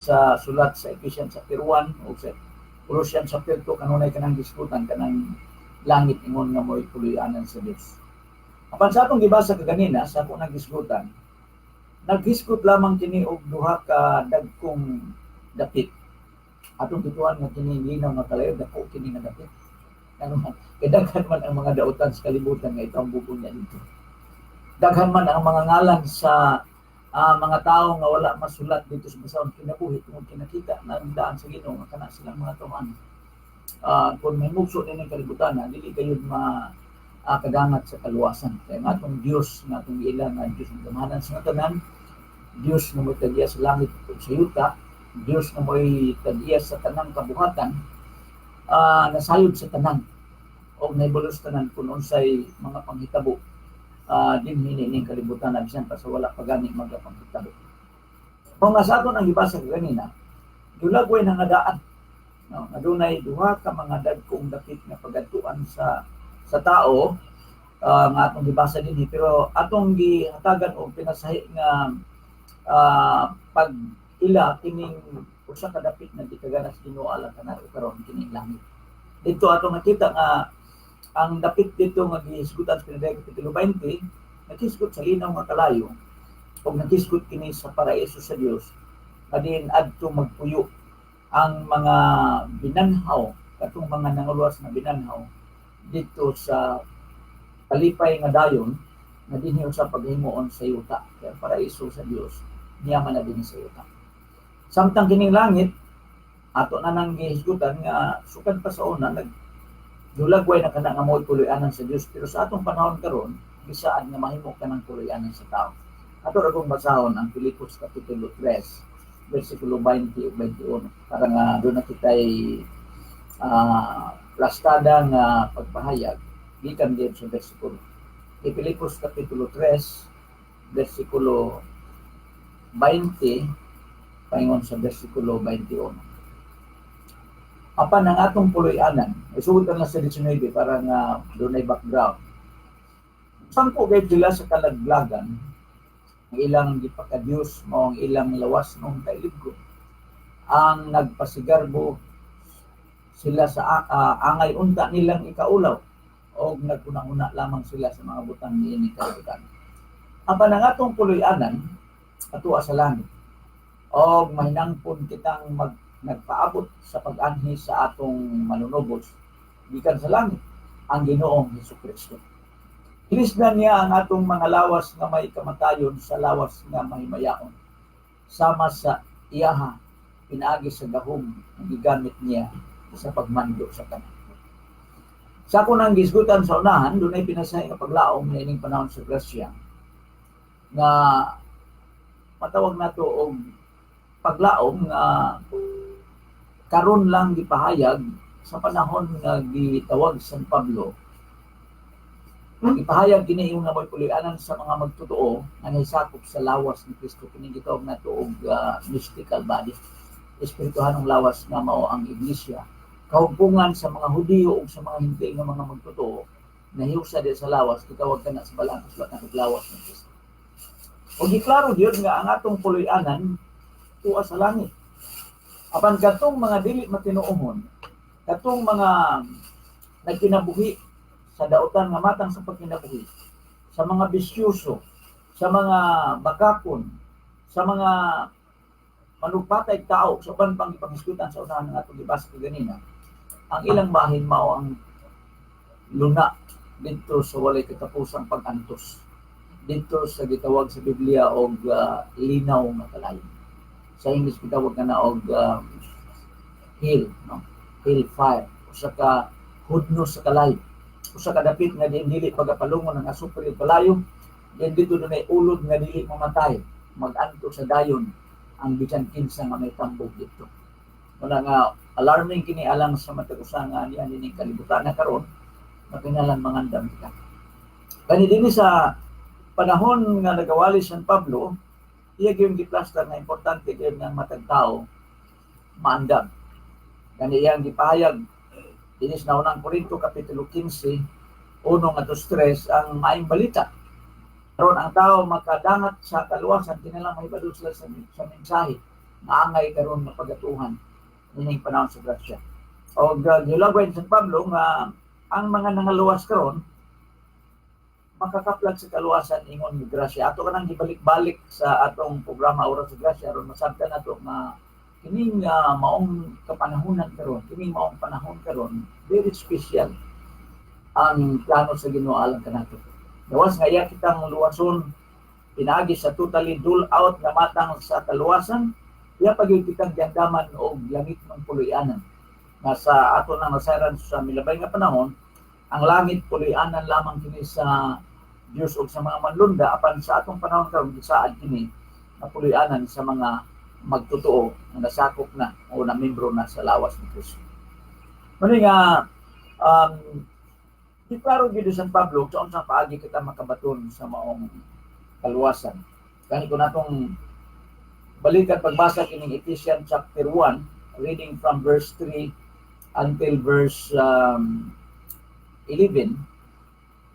Sa sulat sa Ephesians chapter 1 o sa Colossians chapter 2, kanunay kanang hisgutan kanang langit ingon nga mo'y puloy-anan sa Dios. Apan sa atong gibasa kaganina, sa akong naghisgutan, naghisgot lamang kini og duha ka dagkong dapit. Atong tutuan nga kini linaw nga kalayo, dako kini nga dapit. Ano man, kay daghan man ang mga dautan sa kalibutan nga itambok niya dito. Daghan man ang mga ngalan sa mga tao nga wala masulat dito sa basahon kinabuhi tungod kinakita na ang daan sa Ginoo nga kana silang mga tawhan. Kung may mugso din ang kalibutan na, dili kayo ma kadangat sa kaluwasan. Kaya nga atong Dios nga atong giila nga Dios ang gamhanan sa tanan, Dios nga mo'y tag-iya sa langit ug sa yuta, Dios nga mo'y tag-iya sa tanang kabuhatan, nasayod sa tanan og nahibalo sa tanan kung unsay mga panghitabo dinhi ning kalibutan bisan pa sa wala pa gani magapanghitabo. Kung nga sa aton ang gibasa kaganina, dulagway na nga daan. No, nga dunay duha ka mga dagkong dapit nga pagadtuan sa tao nga atong gibasa dinhi, pero atong gihatagan og pinasahi nga pag ila kining usa ka dapit nga gitagaran sa Ginoo alang kanato karon, kining langit. Dito atong nakita nga ang dapit dito nga gihisgutan sa Pinadayag kapitulo 20 naghisgot sa linaw nga kalayo ug naghisgot kini sa paraiso sa Dios nga diin adto magpuyo ang mga binanhaw, katong mga nanguluwas nga binanhaw dito sa kalipay nga dayon nga dinhi sa paghimuon sa yuta, kaya paraiso sa Dios niya man na dinhi sa yuta. Samtang kining langit, ato na nang gihisgutan nga sukad pa sa una nag dulagway na kana nga mo'y puloy-anan sa Dios, pero sa atong panahon karon gisaad nga mahimo kanang puloy-anan sa tao. Ato ra kong basahon ang Filipos kapitulo 3 versikulo 20 ug 21 para nga doon na kita'y plastada nga pagpahayag gikan din sa versikulo. Kay Filipos kapitulo 3 versikulo 20 paingon sa versikulo 21. Apan ang atong puloy-anan, isugod lang sa 19 para nga doon ay background. Sampo gayud sila sa kalaglagan, ang ilang gipakadiyos mao ang ilang lawas noong kailigo. Ang nagpasigarbo sila sa angay unta nilang ikaulaw o nagkunahuna lamang sila sa mga butang niini kalibutan. Apan ang atong puloy-anan atoa sa langit og mahinangpon kitang nagpaabot sa pag-anhi sa atong manunubos gikan sa langit, ang Ginoong Hesukristo. Ilisdan niya ang atong mga lawas nga may kamatayon sa lawas nga mahimayaon sama sa iyaha pinaagi sa gahom nga gigamit niya sa pagmando sa tanan. Sa ako nang gisgutan sa unahan, dunay pinasahi nga paglaom na ining panahon sa grasya nga matawag nato og paglaom nga karon lang gipahayag sa panahon nga gitawag San Pablo. Ipahayag kini yung nga mo'y puloy-anan sa mga magtotoo nga nahisakop sa lawas ni Kristo. Kini gitawag nato og mystical body, espirituhanong lawas nga mao ang iglesia, kahugpungan sa mga Hudiyo ug sa mga Hentil nga mga magtotoo nahiusa di sa lawas. Gitawag kana sa Balaang Kasulatan og lawas ni Kristo. Ug giklaro gyud nga ang atong puloy-anan tuwa sa langit. Apan katong mga dili matinuohon, katong mga nagkinabuhi sa dautan nga matang sa pagkinabuhi, sa mga bisyoso, sa mga bakakon, sa mga manugpatay tao, sa uban pang ipanghisgutan sa unahan ng atong gibasa kaganina, ang ilang bahin mao ang luna didto sa walay katapusang pag-antos, didto sa gitawag sa Biblia og linaw nga kalayo. Sa English gitawag kana og hell, no, hell fire, usa ka hudno sa kalayo, usa ka dapit nga diin dili pagapalungon ang asupre ug kalayo, diin dito dunay ulod nga dili mamatay. Mag-antos sa dayon ang bisan kinsa nga may tambog dito. Wala nga alarming kini alang sa matag usa nga niya nining kalibutan na karon makinahanglan mangandam kita. Kani dinhi sa panahon nga nagawali San Pablo, iya gyud giplastar nga importante gyud nga matag tao maandam. Kani iyang gipahayag dinhi sa Naunang Korinto kapitulo 15 uno ngadto tres ang maayong balita. Aron ang tao makadangat sa kaluwasan, kinahanglan mahibalo sila sa mensahe. Maangay karon nga pagatuhan ining panahon sa grasya. O gilagway ni San Pablo nga ang mga nangaluwas karon makakaplag sa kaluwasan ingon nga grasya. Ato kanang gibalik-balik sa atong programa Oras sa Grasya aron masabtan nato nga kining maong kapanahonan karon, kining maong panahon karon, very special ang plano sa Ginoo alang kanato. Gawas nga iya kitang luwason pinaagi sa totally dole out nga matang sa kaluwasan, iya pa gyud kitang giandaman og langit ng puloy-anan. Nga sa ato nang nasayran sa milabay nga panahon, ang langit puloy-anan lamang kini sa Dios ug sa mga manlunda, apan sa atong panahon karon gisaad kini nga puloy-anan sa mga magtotoo nga nasakop na o na membro na sa lawas ni Kristo. Muna nga di klaro gyud San Pablo sa unsang paagi kita makabaton sa maong kaluwasan. Kani ko natong balikan pagbasa kining Ephesians chapter 1, reading from verse 3 until verse 11,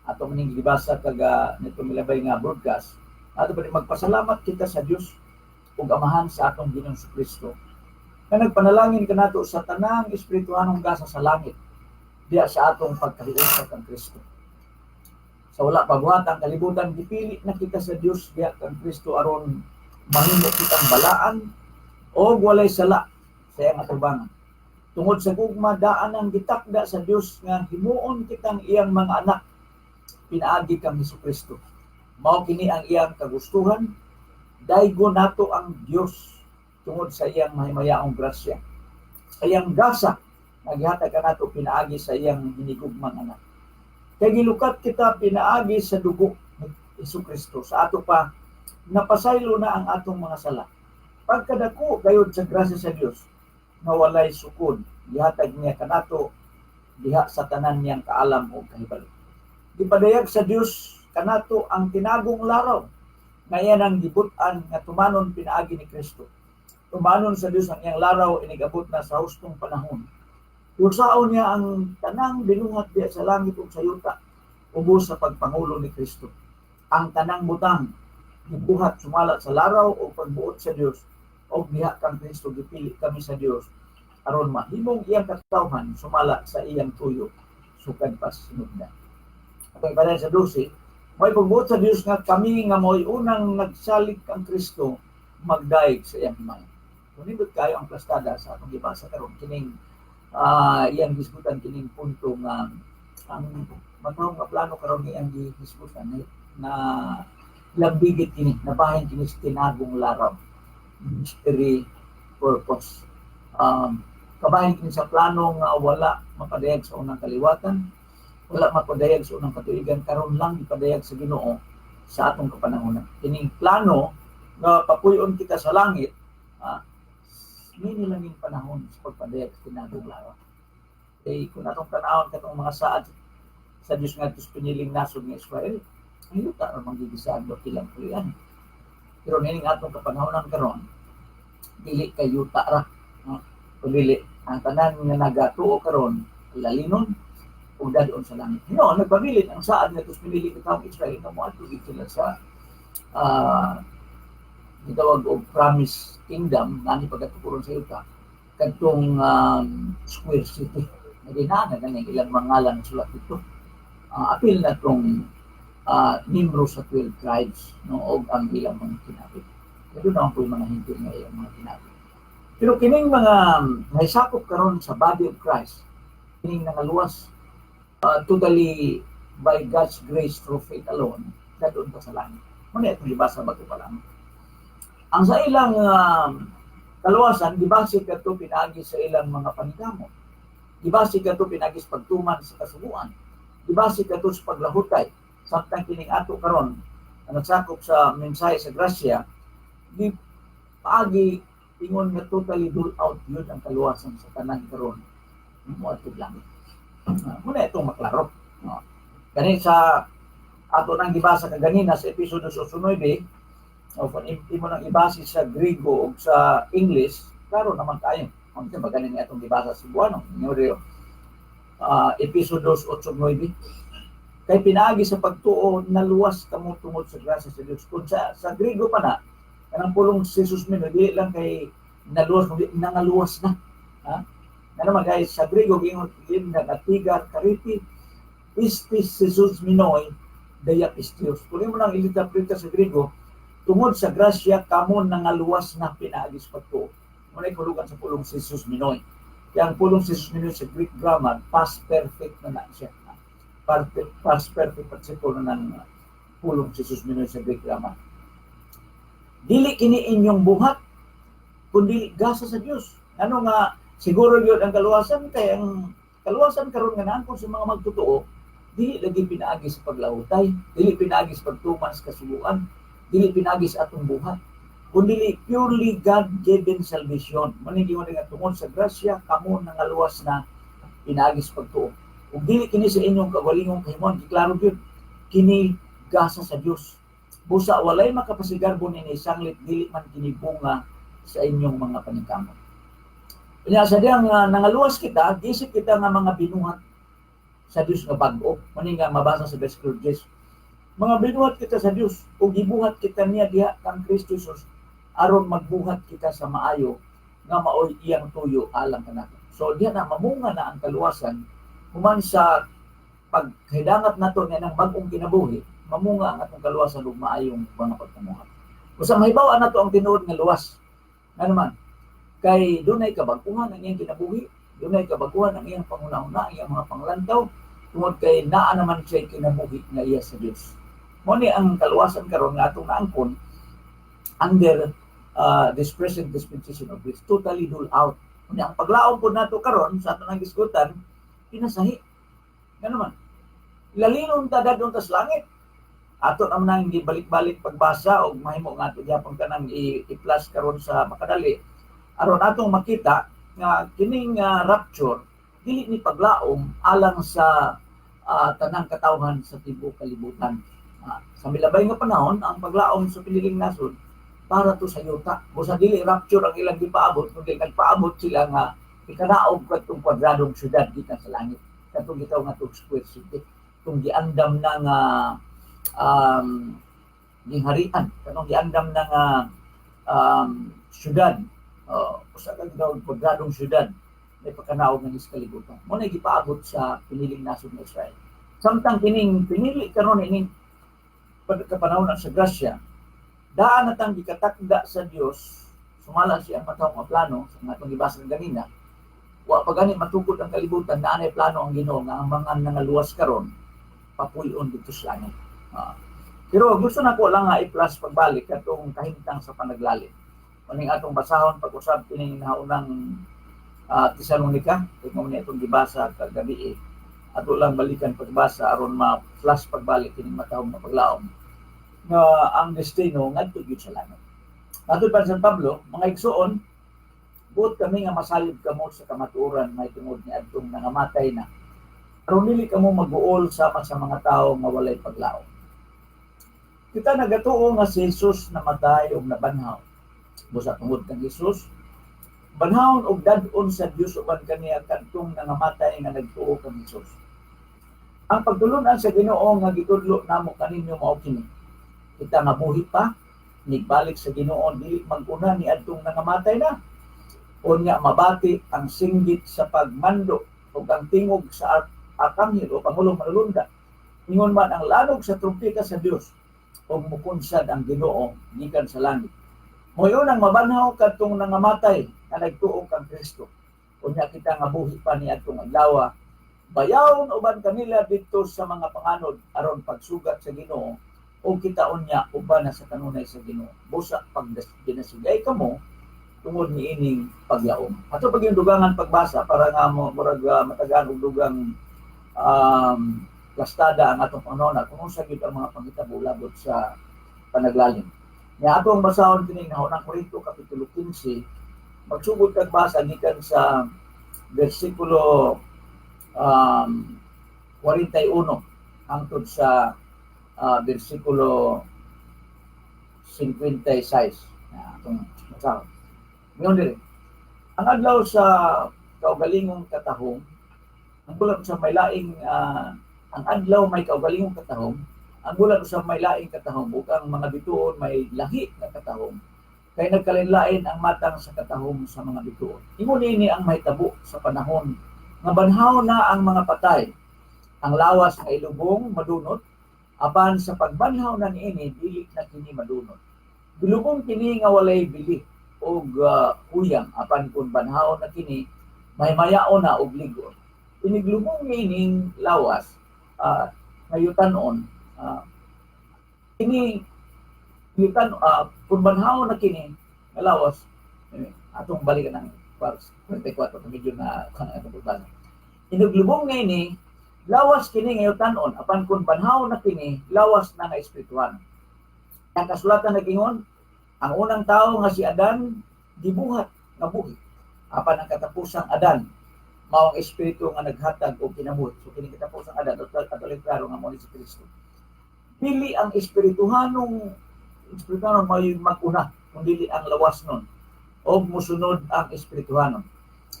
ato maning gibasa kaga nito milabay nga broadcast. Ato pa magpasalamat kita sa Dios ug Amahan sa atong Ginoong Kristo nga nagpanalangin kanato sa tanang espirituhanong gasa sa langit diya sa atong pagkahiusa kang Kristo. Sa wala pa buhat ang kalibutan, gipili na kita sa Dios diya kang Kristo aron mahimo kitang balaan o walay sala sa iyang atubangan. Tungod sa gugma, daan ang gitakda sa Dios nga himuon kitang iyang mga anak pinaagi kang Hesukristo. Mao kini ang iyang kagustuhan. Daygo nato ang Dios tungod sa iyang mahimayaong grasya, sa iyang gasa nga gihatag kanato pinaagi sa iyang hinigugmang anak. Kay gilukat kita pinaagi sa dugo ni Hesukristo. Sa ato pa napasaylo na ang atong mga sala. Pagkadako gayud sa grasya sa Dios nga walay sukod, gihatag niya kanato diha sa tanan niyang kaalam o kahibalo. Gipadayag sa Dios kanato ang tinagong laraw nga iyan ang gibut-an nga tumanon pinaagi ni Kristo. Tumanon sa Dios ang iyang laraw inigabot na sa hustong panahon. Usaon niya ang tanang binuhat diya sa langit ug sa yuta ubos sa pagpangulo ni Kristo. Ang tanang butang gibuhat sumala sa laraw o pagbuot sa Dios, og diha kang Kristo gipili kami sa Dios aron mahimong iyang katawhan sumala sa iyang tuyo sukad pa sa sinugdan. Atong ipaday sa 12, may pagbuot sa Dios nga kami nga mo'y unang nagsalig kang Kristo magdaig sa iyang himaya. Kung nindot kayo ang plastada sa atong gibasa karon, kining iyang gisgutan kining punto nga ang matahong nga plano karon iyang gihisgutan na, na lambigit kini, nabahin kini sa tinagong laraw, mystery purpose. Kabahin kini sa plano nga wala mapadayag sa unang kaliwatan, wala mapadayag sa unang katuigan, karon lang ipadayag sa Ginoo sa atong kapanahonan. Kining plano nga papuyon kita sa langit, nini lang yung panahon sa pagpadayag sa tinagong laraw. Kay kung atong tanawon katong mga saad sa Dios ngadto sa piniling nasod nga Israel, ang yuta ra manggigisaan do kilang puloy-anan. Pero nining atong kapanahonan karon, dili kay yuta ra, no? Kung dili ang tanan nga nagatuo karon lalinon ug dadon sa langit. No, nagpabilin ang saad ngadto sa pinili nga taong Israel nga moadto gid sila sa gitawag og Promised Kingdom nga ni pagkatukuron sa yuta, kadtong Square City nga ginana ganing ilang mga ngalan sulat dito. Apil na tong membro sa 12 tribes, no, og ang ilang mga kinabit. Pero naman po yung mga hindi nga ilang mga kinabit. Pero kining mga naisakop karon sa body of Christ, kining nangaluwas totally by God's grace through faith alone, dadon pa sa langit. Muna itong gibasa bago pa lang. Ang sa ilang kaluwasan, gibase kadto pinaagi sa ilang mga paningkamot. Gibase kadto pinaagi sa pagtuman sa kasuguan. Gibase kadto sa paglahutay. Samtang kining ato karon ang nagsakop sa mensahe sa grasya, di paagi ingon nga totally dole out yun ang kaluwasan sa tanan karon mo adto langit. Muna itong maklaro. No? Gani sa ato nang gibasa kaganina sa episode 9, o kung imo nang ibase sa Griego o sa English, klaro naman kayo. Kung ba ganin nga atong gibasa sa Cebuano, inyo episode 8-9. Kay pinaagi sa pagtuo, naluwas kamo tungod sa grasya sa Dios. Kung sa Griego pa na, kanang pulong Jesus mino, dili lang kay Naluwas kundi nangaluwas na. Ha? Nga naman guys, sa Griego giingon nga tiga kariti pistis sesosmenoi dia pisteos. Kung imo nang ilinterpreta sa Griego, tungod sa grasya kamo nangaluwas na pinaagi sa pagtuo. Mao na kahulugan sa pulong sesosmenoi. Kaya ang pulong sesosmenoi sa Greek grammar, past perfect na na siya. Past perfect participle na ng pulong sesosmenoi sa Greek grammar. Dili kini inyong buhat, kundi gasa sa Dios. Ano nga, siguro yun ang kaluwasan, kay ang kaluwasan karon nga naangkon sa mga magtotoo, dili lagi pinaagi sa paglahutay, dili pinaagi sa pagtuman sa kasuguan, dili pinaagi sa atong buhat, kundi purely God-given salvation. Mao ni giingon nga tungod sa grasya kamo nangaluwas na pinaagi sa pagtuo. Ug dili kini sa inyong kaugalingong kahimuan, giklaro gyud kini gasa sa Dios. Busa walay makapasigarbo nini sanglit dili man kini bunga sa inyong mga paningkamot. Unya sa diyang nangaluwas kita, gisip kita nga mga binuhat sa Dios nga bag-o. Mao nga mabasa sa versikulo 10. Mga binuhat kita sa Dios ug gibuhat kita niya diha kang Kristo Jesus aron magbuhat kita sa maayo nga maoy iyang tuyo alang kanato. So diha na mamunga na ang kaluwasan human sa paghidangat nato nga ng bag-ong kinabuhi, mamunga ang atong kaluwasan ug maayong mga pagpamuhat. Usa mahibaw nato ang tinuod nga luwas. Nga naman, kay dunay kabag-uhan ang iyang kinabuhi, dunay kabag-uhan ang iyang panghuna-huna, ang iyang mga panglantaw, tungod kay naa naman siya kinabuhi nga iya sa Dios. Mao ni ang kaluwasan karon nga atong naangkon under this present dispensation of grace, totally rule out. Unya ang paglaom po nato karon sa atong gisgutan, pinasahi. Nga naman, lalinon ta dadon tas langit. Ato naman nang gibalik-balik pagbasa og mahimo nga ato gyapon kanang i-plus karon sa makadali aron atong makita nga kining rapture dili ni paglaom alang sa tanang katawhan sa tibuok kalibutan. Sa milabay nga panahon, ang paglaom sa piniling nasod para to sa yuta. Busa dili rapture ang ilang gipaabot, kundi nagpaabot sila nga ikanaog kadtong kwadradong syudad gikan sa langit. Katong gitawag nga square city. Itong giandam na nga gingharian, kanong giandam na nga syudad, usa ka gitawag kwadradong syudad may pagkanaog nga sa kalibutan. Mao na gipaabot sa piniling nasod ng Israel. Samtang kining pinili karon ining kapanahon sa grasya, daan na tang gikatakda sa Dios sumala siya ang matawang nga plano sa nga atong gibasa ganina. Wa pa gani matukod ang kalibutan, naa nay plano ang Ginoo nga ang mga nangaluwas karon papuy-on dito sa langit. Pero gusto na ko lang nga i-plus pagbalik katong kahimtang sa panaglalim. Maning atong basahon pag-usab kining naunang Tesalonica, kay mao ni atong gibasa kagabi eh. Ato lang balikan pagbasa aron ma-flash pagbalik kining matahom nga paglaom nga ang destino ngadto gyud sa langit. Matod pa San Pablo, "Mga igsuon, buot kami nga masalib kamo sa kamatuoran may tungod ni adtong nangamatay na. Aron dili kamo mag-uol sama sa mga tawo nga walay paglaom. Kita nagatuo nga si Jesus namatay ug nabanhaw. Busa tungod kang Jesus, banhawon og dad-on sa Dios uban kaniya kadtong nangamatay nga nagtuo kang Jesus. Ang pagtulunan sa Ginoo nga gitudlo namo kaninyo mao kini: Kita nga buhi pa, nigbalik sa Ginoo dili mag-una ni adtong nangamatay na. Unya mabati ang singgit sa pagmando ug ang tingog sa arkanghel o pangulong manulunda. Ingon man ang lanog sa trumpeta sa Dios ug mukunsad ang Ginoo gikan sa langit. Mo'y unang mabanhaw kadtong nangamatay nga nagtuo kang Kristo. Unya kita nga buhi pa ni adtong adlaw, bayawon uban kanila didto sa mga panganod aron pagsugat sa Ginoo o kita unya uban na sa kanunay sa Ginoo. Busa pag ginasigay kamo tungod niining paglaom." Ato pag yung dugangan pagbasa para nga mo murag matagaan og dugang plastada ang atong panahon kung unsa gyud ang mga panghitabo labot sa panaglalim. Nya atong basahon kining Naunang Korinto kapitulo 15, magsugod kag basa gikan sa bersikulo 41 hangtod sa bersikulo 56 na atong basahon. Ngayon diri, ang adlaw sa kaugalingong katahom, ang bulan sa may laing ang adlaw may kaugalingong katahom, ang bulan sa may laing katahom ug ang mga bituon may lahi nga katahom. Kay nagkalain-lain ang matang sa katahom sa mga bituon. Ingon ini ang mahitabo sa panahon nga banhaw na ang mga patay. Ang lawas nga ilubong madunot, apan sa pagbanhaw na niini, dili na kini madunot. Gilubong kini nga walay bili og huyang, apan kung banhaw na kini, mahimayaon na og lig-on. Iniglubong niining lawas nga yutanon, kini yutan, kung banhaw na kini nga lawas, eh, atong balikan ang 44, medyo na kanang atong pagbasa. Inuglubong na ini, lawas kini nga yutanon, apan kung banhaw na kini, lawas na nga espirituhan. Ang kasulatan nagingon, ang unang tao nga si Adan gibuhat nga buhi. Apan ang katapusang Adan mao ang espiritu nga naghatag og kinabuhi. So kini katapusang Adan, ato klaro nga mao ni si Kristo. Dili ang espirituhanon mao yung mag-una, kun dili ang lawas nun. O musunod ang espirituhanon.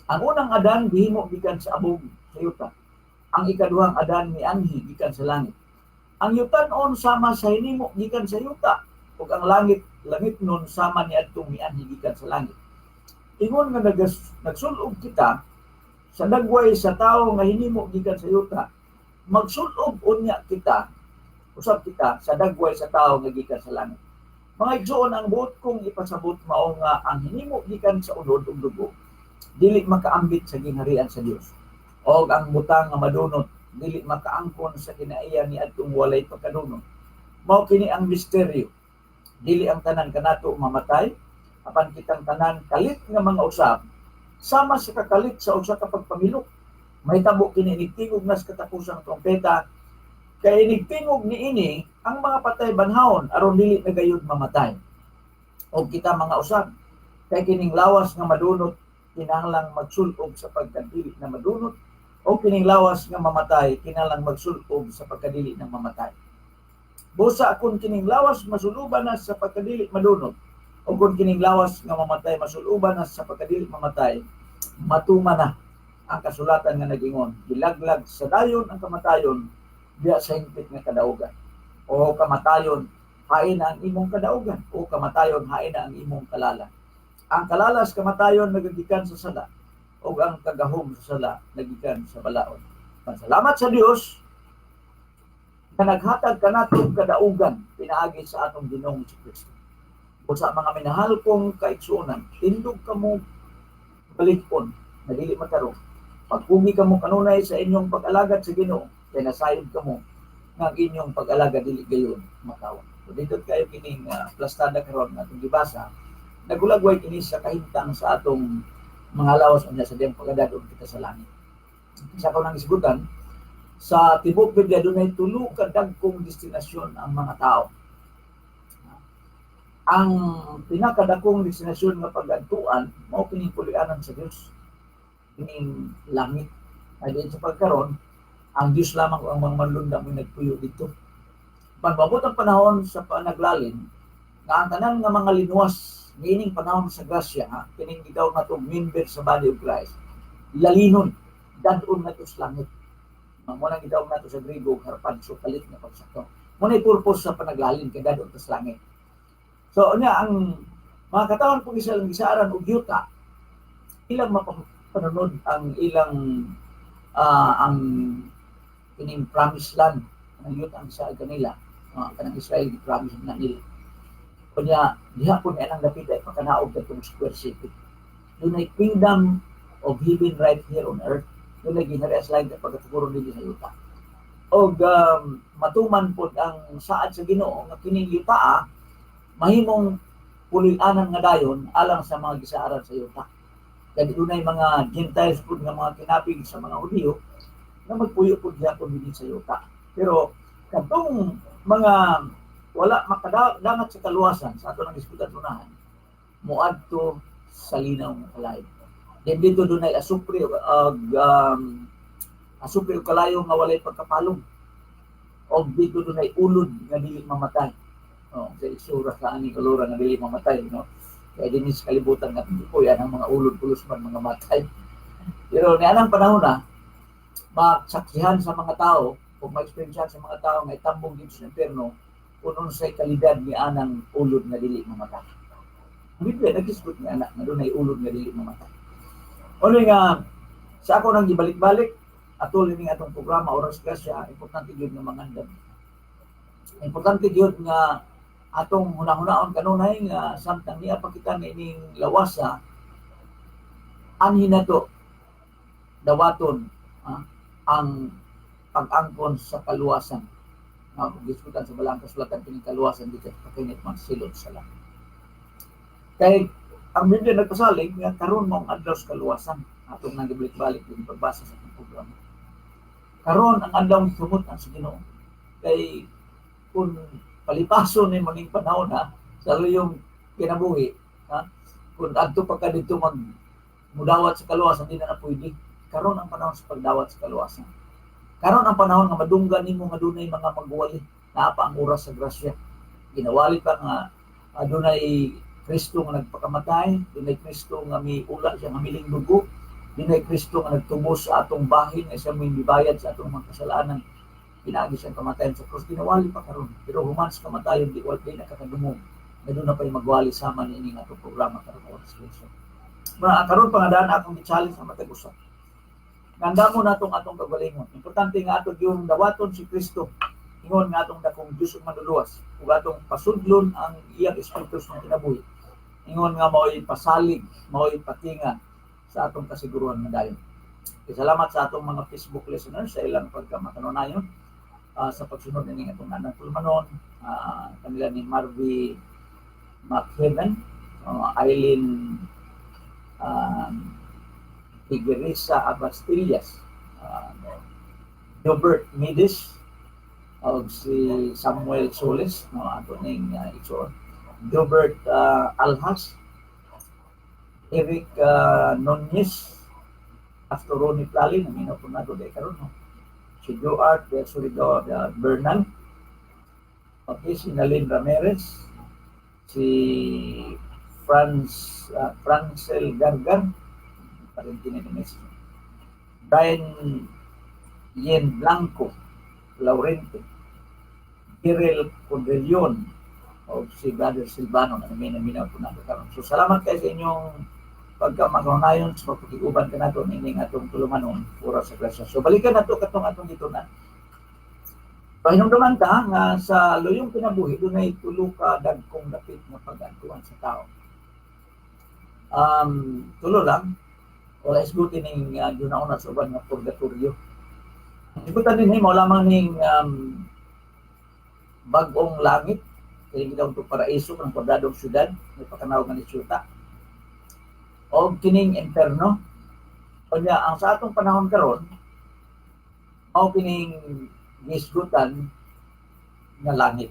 Ang unang Adan gihimo gikan sa abog sa yuta. Ang ikaduhang Adan mianhi gikan sa langit. Ang yutanon sama sa hinimo gikan sa yuta ug ang langit langit nun sama niadtong mianhi gikan sa langit. Ingon nga nagsul-ob kita sa dagway sa tawo nga hinimo gikan sa yuta, magsul-ob unya kita usab kita sa dagway sa tawo nga gikan sa langit. Mga igsoon, ang buot kong ipasabot mao nga ang hinimo gikan sa unod ug dugo dili makaambit sa gingharian sa Dios. Og ang butang nga madunot dili makaangkon sa kinaiya ni adtong walay pagkadunot. Mao kini ang misteryo. Dili ang tanan kanato mamatay, apan kitang tanan kalit nga mga usab sama sa kakalit sa usa ka pagpamilok. Mahitabo kini inig tingog na sa katapusang trompeta, kay inig tingog niini, ang mga patay banhawon aron dili na gayud mamatay. Og kita mga usab, kay kining lawas nga madunot kinahanglang magsul-ob sa pagkadili na madunot, o kining lawas nga mamatay kinahanglang magsul-ob sa pagkadili na mamatay. Busa kung kining lawas masuluban na sa pagkadili madunot, o kung kining lawas nga mamatay masuluban na sa pagkadili mamatay, matuman na ang kasulatan nga nagingon, "Gilaglag sa dayon ang kamatayon diya sa hingpit nga kadaugan. O kamatayon, hain na ang imong kadaugan? O kamatayon, hain na ang imong kalala? Ang kalala sa kamatayon nagagikan sa sala, ug ang kagahom sa sala nagikan sa balaod. Salamat sa Dios nga naghatag kanato og kadaugan pinaagi sa atong Ginoong Kristo." Busa, mga minahal kong kaigsuonan, tindog kamo balikon na dili matarong. Pagpugi kamo kanunay sa inyong pag-alagad sa Ginoo, kay nasayod kamo nga ang inyong pag-alagad dili gayon makawa. So dito kayo kining plastada karon nga atong gibasa, nagulagway kini sa kahimtang sa atong mga lawas unya sa diyang pagkadadong kita sa langit. Sa ako nang isgutan, sa tibuok Biblia dunay tulo ka dagkong destinasyon ang mga tao. Ang pinakadakong destinasyon nga pag-adtuan mao kining puloy-anan sa Dios. Kining langit. Ay diin sa pagkaron, ang Dios lamang ang mga manlunda mo nagpuyo dito. Pag ang panahon sa panaglalin, nga ang tanan nga mga linuwas niining panahon sa grasya, ha, kining gitawag nato member sa body of Christ, lalinon, dad-on nato sa langit. Mao nang gitawag nato sa Griego harpazo, kalit nga pagsakto. Mao na purpose sa panaglalin kay dad-on ta sa langit. So unya ang mga katawhan pong isang gisaaran og yuta, ilang mapanunod ang ilang ang kining promised land, ang yuta ang sa kanila, mga kanang Israel promise na nila. Kunya diha po niya ang dapita ay pakanaog katong square city. Dunay kingdom of heaven right here on earth. Dunay gingharian sa langit pagkatukuron dinhi sa yuta. Og matuman pod ang saad sa Ginoo nga kining yuta mahimong puloy-anan nga dayon alang sa mga gisaaran sa yuta. Kaya dunay mga Gentiles pud nga mga kinapig sa mga Hudiyo na magpuyo pud gyapon dinhi sa yuta. Pero kadtong mga wala makadangat sa kaluwasan sa ato nang isgutan unahan, moadto sa linaw nga kalayo. Then dito dunay asupre og kalayo nga walay pagkapalong. Og dito dunay ulod nga dili mamatay. Oh, sa isura sa aning kulura nga dili mamatay, no? Kaya dinhi sa kalibutan nga po yan ang mga ulod pulos man mga matay. Pero nianang panahon na masaksihan sa mga tao o ma-experience sa mga tao nga itambong dito sa impyerno kung unsay kalidad ni anang ulod nga dili mamatay. Ang Biblia naghisgot nga anak nga dunay ulod nga dili mamatay. Ano nga sa ako nang gibalik-balik atol ini atong programa Oras Grasya, importante gyud nga mangandam. Importante gyud nga atong hunahunahon kanunay nga samtang niya pa kita niining lawasa, anhi nato dawaton ang pag-angkon sa kaluwasan. Nga kung gisgutan sa Balaang Kasulatan, kining kaluwasan di ka kainit man silot sa langit. Kay ang Biblia nagpasalig nga karon mao ang adlaw sa kaluwasan. Atong nang gibalik-balik din pagbasa sa atong programa. Karon ang adlaw sumut-an sa Ginoo. Kay kung palipason nimo ning panahon ha, sa iyong kinabuhi, ha, kung adto pa ka dito mag mudawat sa kaluwasan, di na na pwede. Karon ang panahon sa pagdawat sa kaluwasan. Karon ang panahon nga madunggan nimo nga dunay mga magwali. Naa pa ang oras sa grasya. Ginawali pa nga adunay Kristo nga nagpakamatay, dunay Kristo nga miula siya nga miling dugo, dunay Kristo nga nagtubos sa atong bahin nga siya mo'y mibayad sa atong mga kasalanan. Pinaagi siyang kamatayon sa krus, ginawali pa karon. Pero human sa kamatayon, di wal di nakakadungog na doon na pa'y magwali sama niini nga atong programa karon, Oras Grasya. Mga karon pa nga daan akong gi-challenge sa matag usa. Ngandamo natong atong kagalingon. Importante nga ato yung dawaton si Kristo. Ingon nga atong dakong Diyos ug manluluwas ug atong pasudlon ang iyang espiritu sa kinabuhi. Ingon nga mao'y pasalig, mao'y patinga sa atong kasiguruhan nga dayon. Salamat sa atong mga Facebook listeners sa ilang pagkamakanunayon sa pagsunod nining atong anang tulumanon, kanila ni Marvy McHeaven, Eileen Figueresa Abastillas, Robert Midis, og si Samuel Solis, no, ato ning igsoon. Gilbert Alhas, Eric Nunez, Pastor Ronnie Plali, naminaw po nato dahil karon, no? Si Joart de Surido Bernal, okay, si Nalin Ramirez, si Franz Francel Gargar, parente ni Messi, Brian Yen Blanco, Laurente, Kiril Cordelion, o si Brother Silvano na naminaw po nato karon. So salamat kayo sa inyong pagkamakanunayon sa pagpakiguban kanato nining atong tulumanon, Oras sa Grasya. So balikan nato katong atong gitun-an. Pahinumduman ta nga sa luyong kinabuhi dunay tulo ka dagkong dapit nga pag-antuan sa tao. Tulo lang, wala isguti ning gihuna-huna sa uban nga purgatorio. Isgutan din mao lamang ning bag-ong langit kay gitawag to paraiso ng kwadradong syudad may pakanawag nga ni syuta o kining imperno. Unya ang sa atong panahon karon mao kining gisgutan nga langit.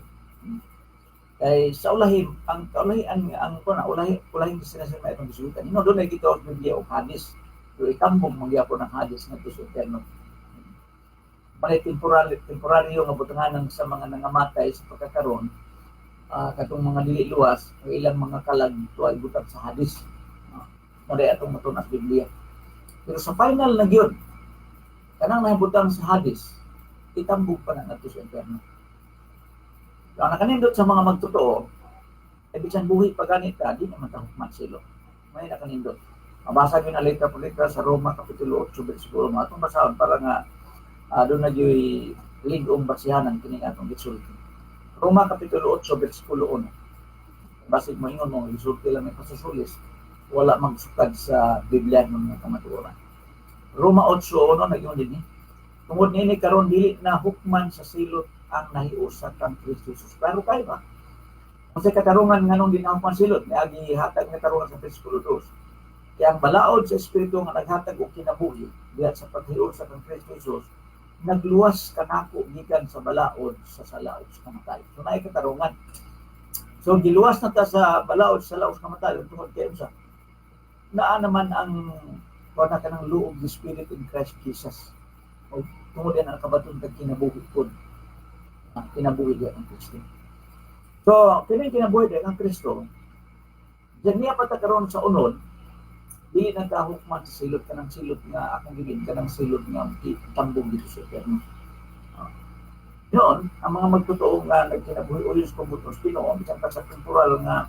Kay sa ulahi ang kaulahian nga ang kuna ulahi ulahing destinasyon may atong gisgutan. Ino dunay gitawag sa Biblia og Hades. Pero itambong man gyapon ang Hades ngadto sa imperno. Manay temporaryo nga butanganan sa mga nangamatay sa pagkakaron, katong mga dili luwas, ang ilang mga kalag tuwa ibutang sa Hades. Mao atong matun sa Biblia. Pero sa final na gyud, kanang nahibutang sa Hades, itambog pa na ngadto sa impyerno. So, ang nakanindot sa mga magtotoo, ay bisan buhi pa ganit ka, di naman ta hukman silot. May nakanindot. Mabasa gyud na letra por letra sa Roma Kapitulo 8, versikulo 1. Atong basahon para nga doon na gyuy lig-ong basihanan kining atong gisulti. Roma Kapitulo 8, versikulo 1. Basig moingon mo gisulti lang may pasusulis, wala magsukad sa Biblia ng mga kamatuoran. Roma 8:1 nag-ingon dinhi. "Tungod niini karon dili na hukman sa silot ang nahiusa kang Kristo Jesus." Pero kayo ba? Kung sa katarungan nganong di na hukman silot, miagi hatag nga katarungan sa versikulo 2. "Kaya ang balaod sa Espiritu nga naghatag og kinabuhi diha sa paghiusa kang Kristo Jesus, nagluwas kanako gikan sa balaod sa sala ug sa kamatayon." So naay katarungan. So giluwas na ta sa balaod sa sala ug sa kamatayon tungod kay unsa? Naa naman ang wala ka ng law of the Spirit in Christ Jesus. O tungod yan ang kabaton kag kinabuhi pod. Kinabuhi diya ang Kristo. So, kining kinabuhi diya ang Kristo, diyan niya pa ta karon sa unod, dili na kahukman sa silot, kanang silot nga akong gigin, kanang silot nga tambog dito sa impyerno. Noon, ang mga magtotoo nga nagkinabuhi uyon sa pagbutos Ginoo, bisan pa sa temporal nga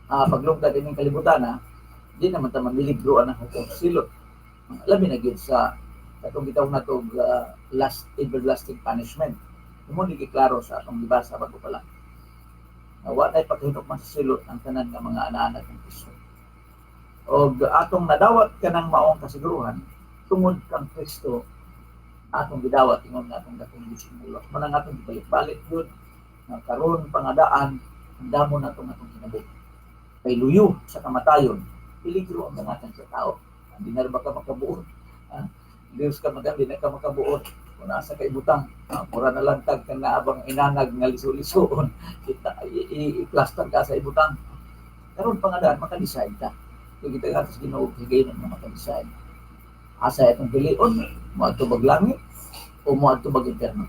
Paglungtad ining kalibutan na, di naman ta mamiligro ang hukom silot. Labi na gyud sa katong gitawag nato last everlasting punishment. Mao ni giklaro sa atong gibasa bago pa lang. Wa nay paghinukman sa silot ang tanan nga mga ana-ana kang Kristo. Og atong nadawat kanang maong kasiguruhan tungod kang Kristo, atong gidawat ingon nga atong dakong Diyos mulos. Mao nang atong gibalik-balik yun nga karon pangadaan andamon natong atong kinabuhi. Kay luyo sa kamatayon, peligro ang dangatan sa tao. Hindi na ba ka makabuot? Ah, Diyos ka magandi na ka makabuot. Kung nasa kay butang, mura na lang tag kang naabang inanag nga liso-lisoon, kita i-plaster ka sa ibutang. Karon pangadaan maka-decide ta. Kung kita gatos Ginoo higayon nga maka-decide. Asa itong pilion, moadto bag langit o moadto bag impyerno?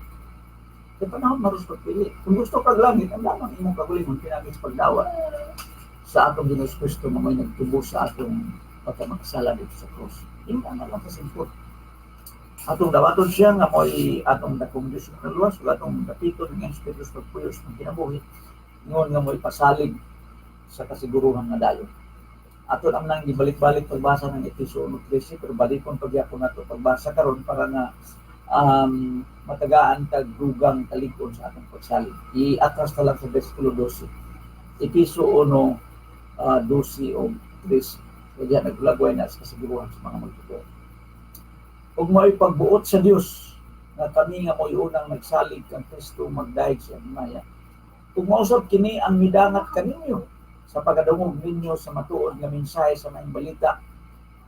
Kay panahon maros pagpili. Kung gusto kag langit, ang lamang imong kaugalingon pinagi sa pagdawat sa atong Ginoong Kristo nga mo'y nagtubos sa atong pagkamakasala dito sa krus. Ingon na lang kasimpot. Atong dawaton siya nga mo'y atong dakong Diyos nga luwas ug atong dapiton ng Espiritu sa pagpuyos ng kinabuhi ingon nga mo'y pasalig sa kasiguruhan nga dayon. Ato ang nang gibalik-balik pagbasa ng Efeso 1:13, pero balikon pagyapon nato pagbasa karon para nga matagaan tag dugang kalig-on sa atong pagsalig. I-atras ta lang sa versikulo 12. Efeso 1, 12 o 13. Kaya naglagway na sa kasiguruhan sa mga magtotoo. Ug mao'y pagbuot sa Dios nga kami nga mo'y unang nagsalig kang Kristo magdayeg sa himaya. Ug mausab kini ang midangat kaninyo sa pagkadungog ninyo sa matuod nga mensahe sa maayong balita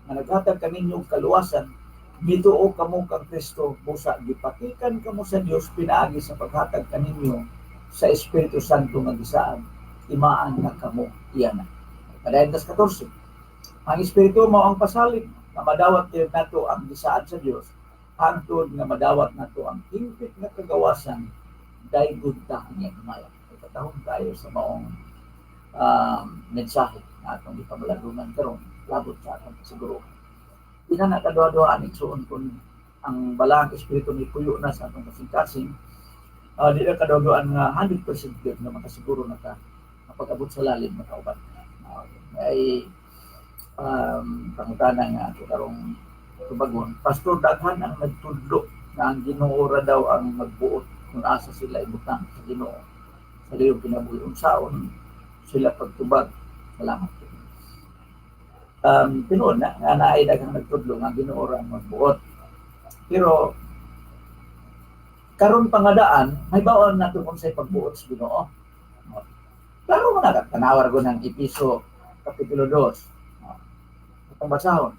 nga naghatag kaninyo og kaluwasan, mituo kamo kang Kristo, busa gipatikan kamo sa Dios pinaagi sa paghatag kaninyo sa Espiritu Santo nga gisaad, timaan nga kamo iya na. Padayon tas 14. Ang Espiritu mao ang pasalig nga madawat din nato ang gisaad sa Dios hangtod nga madawat nato ang hingpit nga kagawasan, daygod ta ang iyang himaya. Patahom tayo sa maong mensahe na atong gipamalarunan karon labot sa atong kasiguruhan. Di na nakaduha-duha igsuon kung ang balaang espiritu ni puyo na sa atong kasing-kasing, di na kaduha nga 100% gyud nga makasiguro na ka pag-abot sa lalim makauban. Ay pangutana nga ato karong tubagon. Pastor, daghan ang nagtudlo na ang Ginoo ra daw ang magbuot kung asa sila ibutang sa Ginoo sa liyong kinabuhi. Unsaon sila pagtubag? Salamat. Tinuod na nga naay daghang nagtudlo nga ang Ginoo ra ang magbuot. Pero karon pangadaan, may bawon nato kung say pagbuot sa Ginoo. Klaro man na, tanawar ko ng Episo Kapitulo 2. Atong basahon.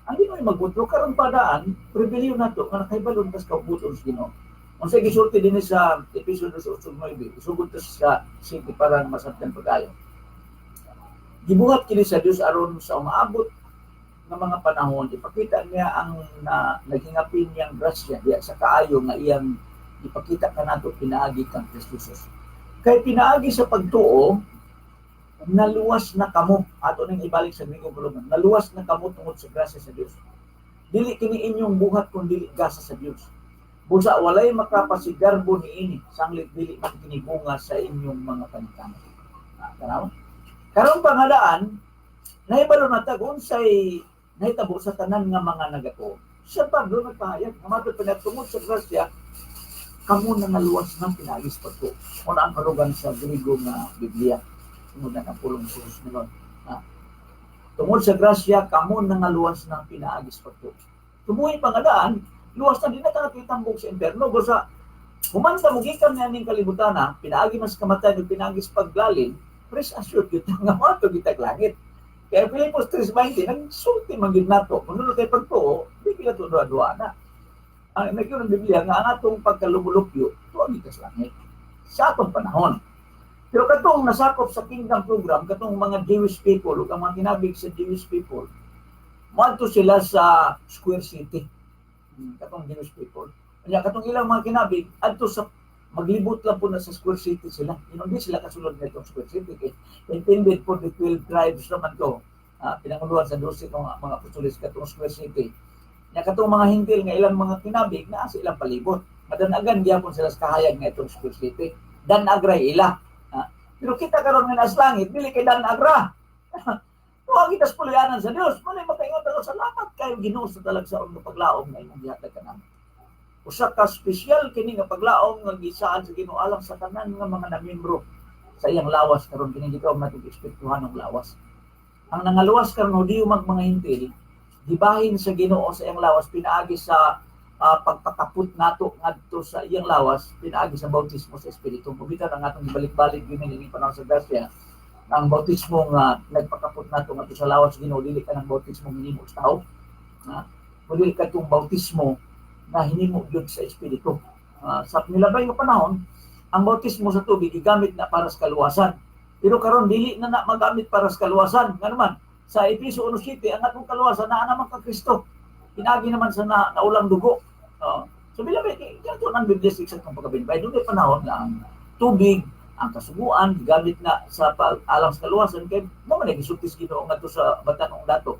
Ang Ginoo ay magbuot karon padaan, pribilehiyo nato nga nakaibalon tas kaubuton sa Ginoo. Unsay gisulti dinhi sa Episo 2:9, isugod ta sa 7 para masabtan pagayo. Gibuhat kini sa Dios aron sa umaabot nga mga panahon ipakita niya ang na, naghingapin niyang grasya diya sa kaayo nga iyang ipakita kanato pinaagi kang Kristo Jesus. Kay pinaagi sa pagtuo naluwas na kamo. Ato nang ibalik sa Griego kulungan. Naluwas na kamo tungod sa grasya sa Dios. Dili kini inyong buhat kun dili gasa sa Dios. Busa walay makapasigarbo niini, sanglit dili man kini bunga sa inyong mga paningkamot. Ah, tanaw? Karon pangadaan, nahibalo na ta kung unsay nahitabo sa tanan nga mga nagatuo. Sa Pablo nagpahayag, nga matod pa niya, tungod sa grasya, kamo na naluwas ng pinaagi sa pagtuo. Una ang karugan sa Grigo nga Biblia. Tungod na ang pulong sa Jesus Minon. Ah. Tungod sa grasya, kamo na naluwas ng pinaagi sa pagtuo. Tumuhi pangadaan, luwas na di na ka nakitambok sa impyerno. Busa, human ta mugikan nga ning kalibutan na, pinaagi mas kamatayon ug pinaagi sa paglalin, rest assured kita nga moadto kita langit. Kaya Filipos 3:20, nagsulti man gyud nato. Kung nuno kay pagtuo, di kita duwa-duwa na. Ang nagyun ang Biblia nga ang atong pagkalumulupyo, tuwa kita sa langit. Sa atong panahon. Pero katong nasakop sa kingdom program, katong mga Jewish people, ug ang mga kinabig sa Jewish people, moadto sila sa Square City. Katong Jewish people. Kanya katong ilang mga kinabig, adto sa maglibot lang po na sa Square City sila. Hindi sila kasunod nitong Square City. Kay intended for the 12 tribes naman to. Pinanguluhan sa 12 kong mga apostoles katong Square City. Nya katong mga Hentil nga ilang mga kinabig naa sa ilang palibot. Madanagan gyapon sila sa kahayag nga itong Square City. Danagray ila. Pero kita karon nga nasa langit, dili kay danagra. Tuwa kita sa puloy-anan sa Dios. Mali makaingon ta, "Salamat kayo, Ginoo, sa talagsaon nga paglaom nga imong gihatag kanamo." Usa ka espesyal kini nga paglaom nga gisaad sa Ginoo alang sa tanan nga mga namiyembro sa iyang lawas karon. Kini gitawag natin espirituhanong lawas. Ang nangaluwas karon, Hudiyo mag mga Hentil, gibahin sa Ginoo sa iyang lawas pinaagi sa pagpakaput nato ngadto sa iyang lawas pinaagi sa bautismo sa Espiritu. Bitan ang atong gibalik-balik gyud ini panahon sa grasya, ang bautismo nga nagpakapot nato ngadto sa lawas sa Ginoo dili kanang bautismo hinimo sa tao. Ha? Dili kadtong bautismo na hinimo gyud sa Espiritu. Sa milabay nga panahon, ang bautismo sa tubig gigamit na para sa kaluwasan. Pero karon dili na na magamit para sa kaluwasan. Nga naman, sa Efeso 1:7, ang atong kaluwasan naa naman ka Kristo. Pinaagi naman sa naulang dugo. So milabay, kaya ang Biblia sa eksaktong pagkabinbay. Doon panahon nga ang tubig, ang kasuguan, gigamit na sa pag alang sa kaluwasan kay mo man gisulti sa Ginoo ngadto sa batan-ong dato.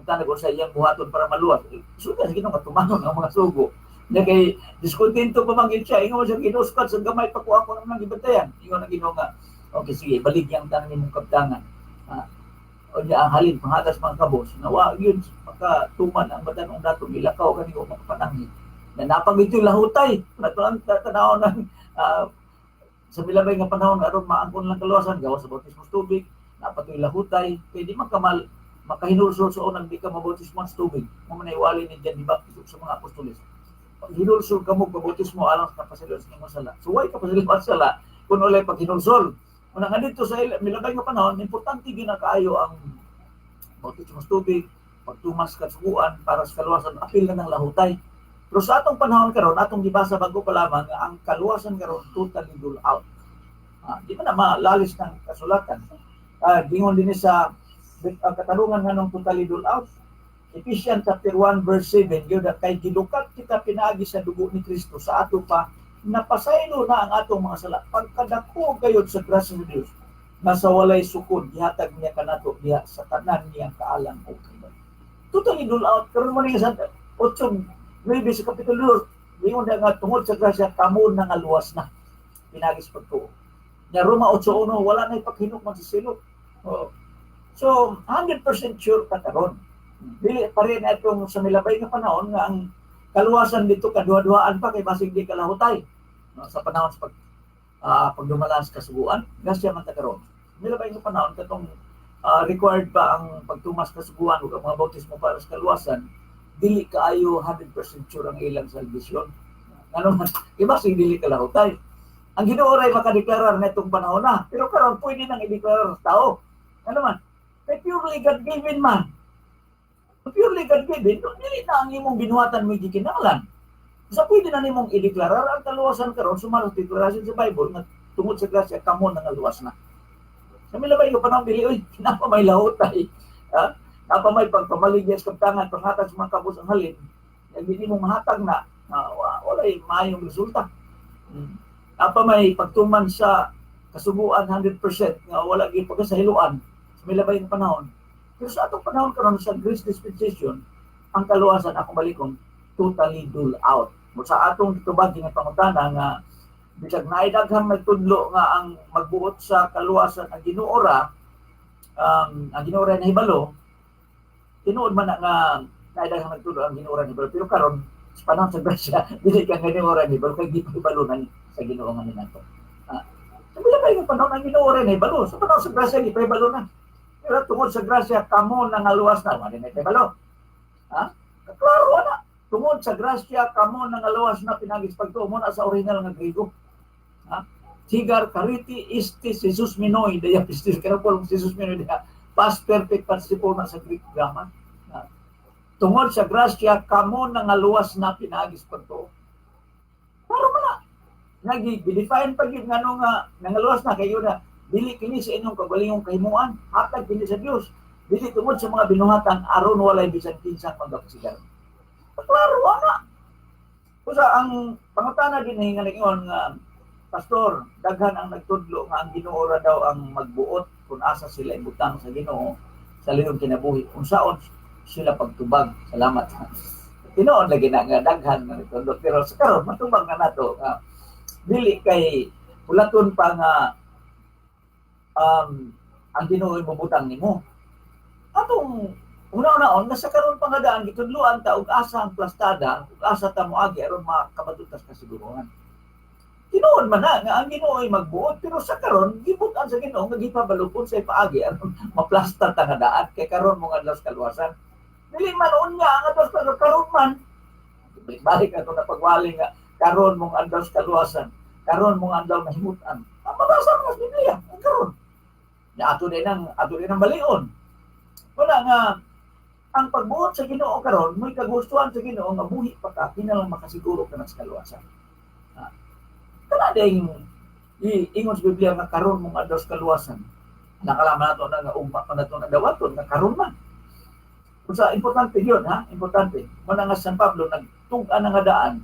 Tanag sa iyang buhaton para maluwas. Sulti sa Ginoo nga tumanon ang mga sugo. Na kay diskontento pa man gyud siya, ingon siya, "Ginoo, sa gamay pa ko ako nang gibantayan." Ingon ang Ginoo nga, "Okay, sige, baligyang tanan nimong kabtangan." Ha? O niya ang halin panghatas mga kabos na wa yun makatuman ang batan-ong dato, gilakaw kani o makapananghi. Na napag ito lahutay, natulang tanaw ng sa milabay nga panahon aron maangkon lang kaluwasan gawas sa bautismo sa tubig, napatoy lahutay kay di man kamal makahinulsol sa unang di ka mabautismo sa tubig. Mo man wali ni John the Baptist sa mga apostoles, pag hinulsol ka mo, pabautismo alang sa kapasayloan sa inyong sala. So why kapasayloan sala kung walay paghinulsol? Una nga dito sa milabay nga panahon, importante gyud na kaayo ang bautismo sa tubig, pagtumas kasuguan para sa kaluwasan, apil na ng lahutay. Pero sa atong panahon karon, atong gibasa bago pa lamang nga ang kaluwasan karon totally rule out. Di man na malalis ng kasulatan. Dingon din sa katarungan nganong totally rule out. Ephesians chapter 1 verse 7, gyud kay gilukat kita pinaagi sa dugo ni Kristo sa ato pa napasaylo na ang atong mga sala. Pagkadako gayud sa grasya sa Dios nga sa walay sukod gihatag niya kanato diha sa tanan niyang kaalam o kahibalo. Totally rule out karon mo ni sa 8 9 sa kapitulo 2, ingon na nga tungod sa grasya kamo nangaluwas na pinaagi sa pagtuo. Nya Roma 8:1, wala na ipaghinukman sa silot. Oh. So 100% sure ka karon. Dili pa rin itong sa milabay nga panahon nga ang kaluwasan dito kaduha-duhaan pa kay basig di kalahutay. No, sa panahon sa pagdumala sa kasuguan, grasya man ta karon. Milabay nga panahon katong required pa ang pagtumas kasuguan ug ang mga bautismo para sa kaluwasan, dili kaayo 100% sure ang ilang salbasyon. Ano man, iba sing dili kalahutay. Ang Ginoo ray makadeklarar netong panahon na, pero karon pwede nang ideklarar sa tao. Ano man, kay purely God-given man. Purely God-given, dili na ang imong binuhatan mo gikinahanglan. Sa pwede na nimong ideklarar ang kaluwasan karon sumala sa deklarasyon sa Bible nga tungod sa grasya kamo nangaluwas na. Sa milabay nga panahon dili, oy, napa may lahutay. Ha? Napa may pagpamaligya sa kaptangan, panghatag sa mga kabos ang halin, nga hindi mo mahatag na, walay maayong resulta. Napa may pagtuman sa kasuguan 100% nga wala gyud pagkasahiluan sa milabay nga panahon. Pero sa atong panahon karon sa grace dispensation, ang kaluwasan, akong balikon, totally rule out. Mo sa atong gitubag nga pangutana nga bisag naay daghang nagtudlo nga ang magbuot sa kaluwasan ang Ginoo ra, ang Ginoo ra nahibalo, tinuod man na nga naay daghang nagtudlo ang Ginoo ra nahibalo, pero karon sa panahon sa grasya dili ka nga Ginoo ra nahibalo kay di pa hibalo na ni sa Ginoo nga ninato. Sa milabay nga panahon ang Ginoo ra nahibalo, sa panahon sa grasya di pa hibalo na. Pero tungod sa grasya kamo nangaluwas na, wala na hibalo. Ha? Klaro na. Tungod sa grasya kamo nangaluwas na pinaagi sa pagtuo mo na sa original nga Griego. Ha? Tigar kariti istis Jesus minoy daya pistis kaya po Jesus minoy daya past perfect participle na sa Greek grammar. Ha? Tungod sa grasya kamo nangaluwas na pinaagi sa pagtuo. Klaro man na. Nagi define pa gyud ngano nga nangaluwas na kayo na dili kini sa inyong kagalingong kahimuan, hatag kini sa Dios. Dili tungod sa mga binuhatan aron walay bisan kinsang magapasigar. Klaro ana. Usa ang pangutana din nga ningon nga, "Pastor, daghan ang nagtudlo nga ang Ginoo ra daw ang magbuot kung asa sila ibutang sa Ginoo sa lihong kinabuhi. Unsaon sila pagtubag? Salamat." Tinuod lagi na nga daghan nga nagtudlo, pero sa karon matubag na nato nga dili kay ulaton pa nga Ang Ginoo mobutang nimo. Atong una-unaon nga sa karon pa nga daan gitudloan ta og asa ang plastada ug asa ta moagi aron makabaton tas kasiguruhan. Tinuod man na nga ang Ginoo ay magbuot, pero sa karon gibutan sa Ginoo nga gipabalukon sa paagi aron maplasta ta nga daan kay karon mo nga sa kaluwasan. Dili man unya ang adlaw sa karon man. Balik ato na pagwali nga karon mong adlaw sa kaluwasan, karon mong adlaw mahimutan. Ang mabasa mo sa Biblia, ang karon. Ya ato din ang balion. Wala nga ang pagbuot sa Ginoo karon mo'y kagustuhan sa Ginoo nga buhi pa ka kinalang makasiguro ka sa kaluwasan. Ha? Kana ding ingon sa Biblia nga karon mong adlaw sa kaluwasan. Nakalaman nato na nga ugma pa nato na dawaton nga karon man. Unsa importante yun, ha? Importante. Muna nga San Pablo nagtug-an nga daan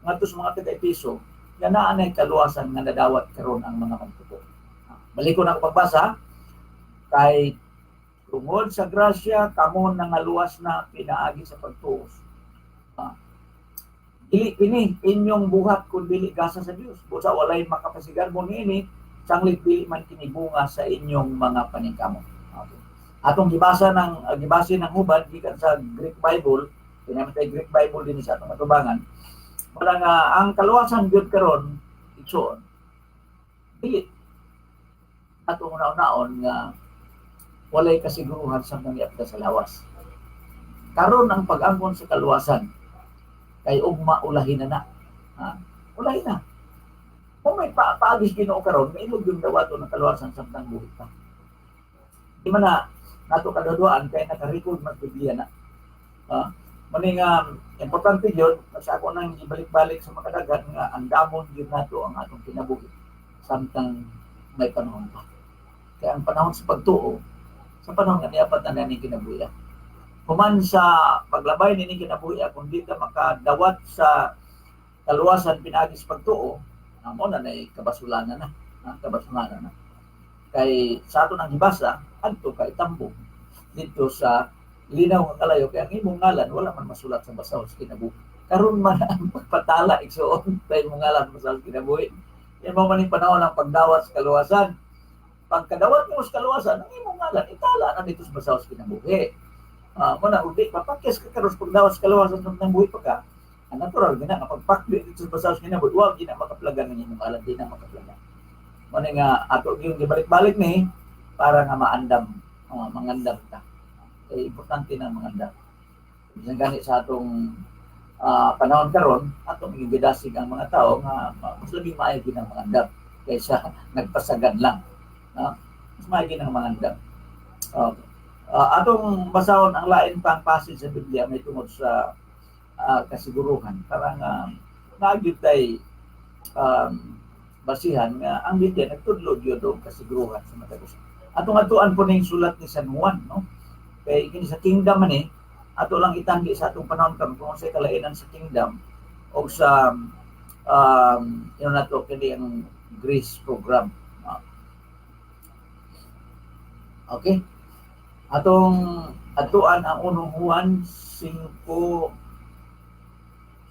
ngadto sa mga taga-Epeso nga naa nay kaluwasan nga nadawat karon ang mga magtotoo. Balik ko na ako pagbasa kay tungod sa grasya kamo nangaluwas na pinaagi sa pagtuo. Dili kini inyong buhat kun dili gasa sa Dios. Busa walay makapasigar mo niini sanglit dili man kini bunga sa inyong mga paningkamot. Okay. Atong gibasa ng gibase ng hubad gikan sa Greek Bible, kinamatay Greek Bible din sa atong atubangan. Wala nga ang kaluwasan gyud karon, igsoon. Dili atong una-unaon nga walay kasiguruhan sa mangyap sa lawas. Karon ang pag-angkon sa kaluwasan kay ugma ulahin na na. Ha? Ulahin na. Kung may paagis Ginoo karon, may ilog yung dawato ng kaluwasan samtang buhi pa. Di man na nato kaduduan kay naka-record man Biblia na. Ha? Mani nga importante yun, sa ako nang ibalik-balik sa makadaghan nga ang damon yun nato ang atong kinabuhi samtang may panahon pa. Kaya ang panahon sa pagtuo, sa panahon nga niapat na ning kinabuhi. Human sa paglabay nining kinabuhi, kung di ka makadawat sa kaluwasan pinaagi sa pagtuo, amo na nay kabasulanan na, ha? Kabasulanan na. Kay sa ato nang gibasa, adto kay tambok dito sa linaw nga kalayo kay ang imong ngalan wala man masulat sa basaw sa kinabuhi. Karon man ang pagpatala, igsuon, kay imong ngalan masaw sa kinabuhi. Yan mo man yung panahon ng pagdawat sa kaluwasan. Pagkadawat mo sa kaluwasan, ang imong ngalan itala na dito sa basaw sa kinabuhi. Mo na udi papakyas ka karon sa pagdawat sa kaluwasan ng buhi pa ka. Ang natural gina nga pagpakbi dito sa basaw sa kinabuhi, wa gina makaplagan ang imong ngalan, di na makaplagan. Mo na nga ato yung gibalik-balik ni para nga maandam, mangandam ta. Eh, importante na mangandam. Bisan gani sa atong panahon karon, atong gidasig ang mga tao nga mas labing maayo gid ang mangandam kaysa nagpasagan lang. No? Mas maayo gid ang mangandam. Okay. Atong basahon ang lain pang passage sa Biblia may tungod sa kasiguruhan para nga naa gyud tay basihan nga ang Biblia nagtudlo gyud og kasiguruhan sa matag usa. Atong atuan po ning sulat ni San Juan, no? Kay kini sa kingdom man eh, ato lang itanggi sa atong panahon karon kung unsay kalainan sa kingdom o sa yun nato kini ang grace program. Okay. Atong atuan ang unong Juan 5,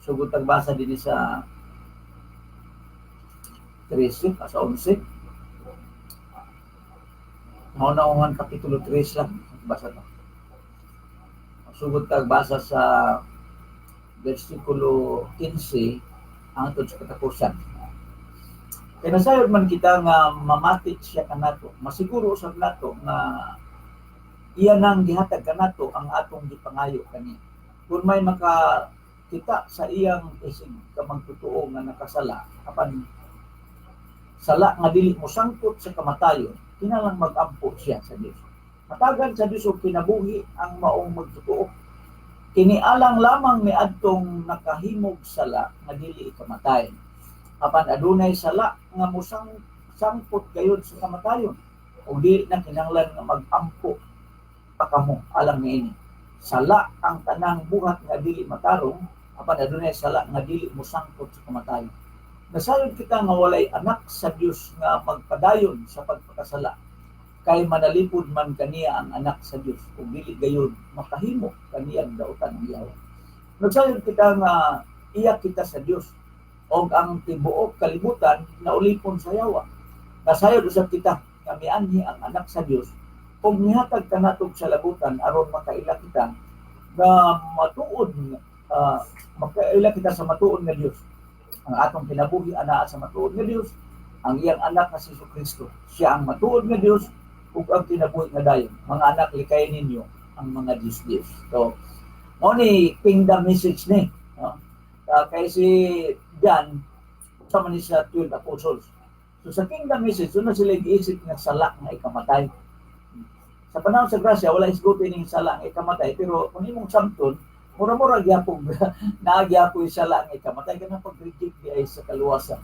sugod tagbasa dinhi sa 13 sa 11. Unang Juan kapitulo 3 lang basa to. Sugod tagbasa sa versikulo 15 hangtod sa katapusan. Kay nasayod man kita nga mamati siya kanato, masiguro usab nato nga iya nang gihatag kanato ang atong gipangayo kaniya. Kung may makakita sa iyang isig kamagtotoo nga nakasala, apan sala nga dili mosangpot sa kamatayon, kinalang mag-ampo siya sa Dios. Matagan sa Dios og kinabuhi ang maong magtotoo. Kini alang lamang ni adtong nakahimog sala nga dili ikamatay. Apan adunay sala nga mosang sangpot gayud sa kamatayon ug dili na kinahanglan nga mag-ampo pa kamo alang niini. Sala ang tanang buhat nga dili matarong, apan adunay sala nga dili mosangpot sa kamatayon. Nasayod kita nga walay anak sa Dios nga magpadayon sa pagpakasala kay manalipod man kaniya ang anak sa Dios ug dili gayud makahimo kaniyang dautan ang yawa. Nagsayod kita nga iya kita sa Dios og ang tibuok kalibutan naulipon sa yawa. Nasayod usab kita nga mianhi ang Anak sa Dios ug mihatag kanatog sa labutan aron makaila kita nga matuod, makaila kita sa matuod nga Dios. Ang atong kinabuhi anaa sa matuod nga Dios, ang iyang Anak nga si Kristo. Siya ang matuod nga Dios ug ang kinabuhi nga dayon. Mga anak, likay ninyo ang mga Diyos-Diyos. So, mao ni kingdom message ni. No? Kay si John, sa man ni sa 12 apostles. So sa kingdom message, doon na sila giisip nga sala nga ikamatay. Sa panahon sa grasya, wala isguti ning sala nga ikamatay, pero kung imong samton, mura-mura gyapon naa gyapon sala nga ikamatay kanang pag-reject di ay sa kaluwasan.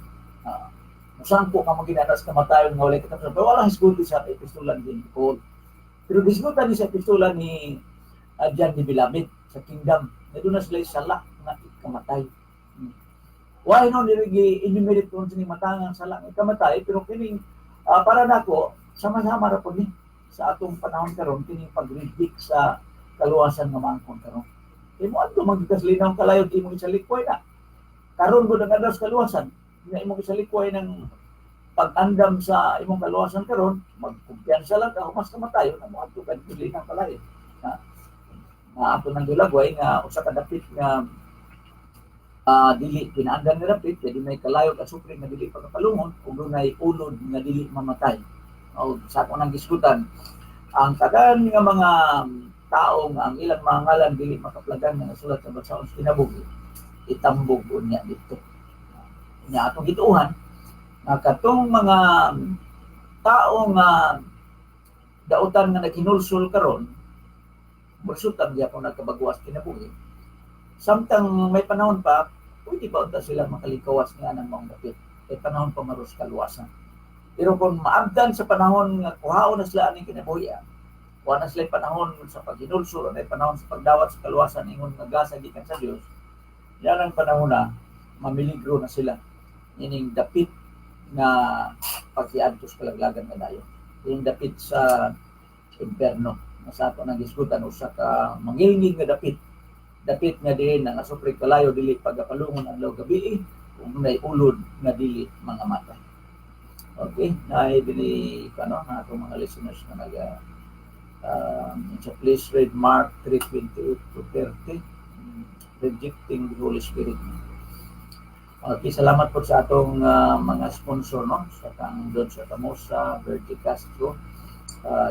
Musangko ka mo ginanas kamatayon nga walay katapusan. Pero wala hisguti sa epistola ni Paul. Pero gisgutan ni sa epistola ni John the Beloved sa kingdom. Na doon na sila sala nga ikamatay. Why no nirigi enumerate kung sini matangang sala nga ikamatay, pero kining para nako sama-sama ra pud ni sa atong panahon karon, kining pag-reject sa kaluwasan nga maangkon karon. Imo adto magikas linaw kalayot, imong isalikway na. Karon gud ang adlaw sa kaluwasan, nga imong isalikway ng pag-andam sa imong kaluwasan karon, magkumpiyansa lang ka, humas kamatayon na moadto ka linaw kalayo. Na, nga ato nang gilagway nga usa ka dapit nga dili kinaandan nga dapit kay may kalayot asupre nga dili pagkapalungon ug dunay ulod nga dili mamatay. O sa ako nang gisgutan, ang tagan nga mga tao nga ang ilang mga ngalan dili makaplagan nga nasulat sa basaon sa kinabuhi, itambog unya dito. Nya atong gituohan nga katong mga tao nga dautan nga naghinulsol karon, resulta gyapon nagkabaguas kinabuhi. Samtang may panahon pa, pwede pa unta sila makalikawas nga ng maong dapit. Kay panahon pa maros kaluwasan. Pero kung maabdan sa panahon nga kuhaon na sila aning kinabuhi, wa na sila panahon sa paghinulsol, na panahon sa pagdawat sa kaluwasan ingon nga gasa gikan sa Dios, yan ang panahon na mamiligro na sila ining dapit nga paghiadto sa kalaglagan nga dayon. Ining dapit sa impierno nga sa ato nang gisgutan usa ka mangilngig nga dapit, dapit nga diin ang asupre kalayo dili pagapalungon adlaw gabi ug dunay ulod nga dili mga matay. Okay, naay dili kano na atong mga listeners nga naga so please read Mark 3:28 to 30, rejecting the Holy Spirit. Okay, salamat po sa atong mga sponsor, no, sa kang Don sa Tamosa, Bertie Castro,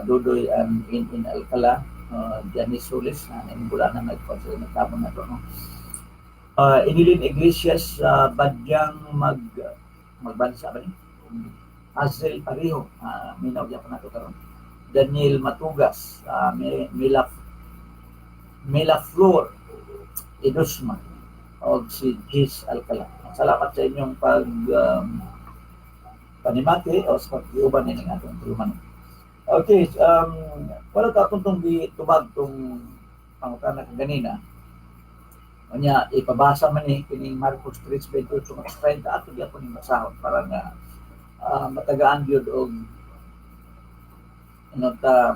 Dudoy and In Alcala, Janice Solis na nanibula na nagpa sila nagtabang na to, no. Inilin Iglesias, Badyang magbansa ba ni? Hazel Pareho, minaw gyapon nato karon. Daniel Matugas, Mila Mila Flor Edusma og si Gis Alcala. Salamat sa inyong pag panimati o sa pag-iuban ining atong tulumanon. Okay, wala ta atong tong gitubag tong pangutana kaganina. Unya ipabasa man ni kining Marcos 3:28 nga 30, ato gyapon ning basahon para nga matagaan gyud og ano ta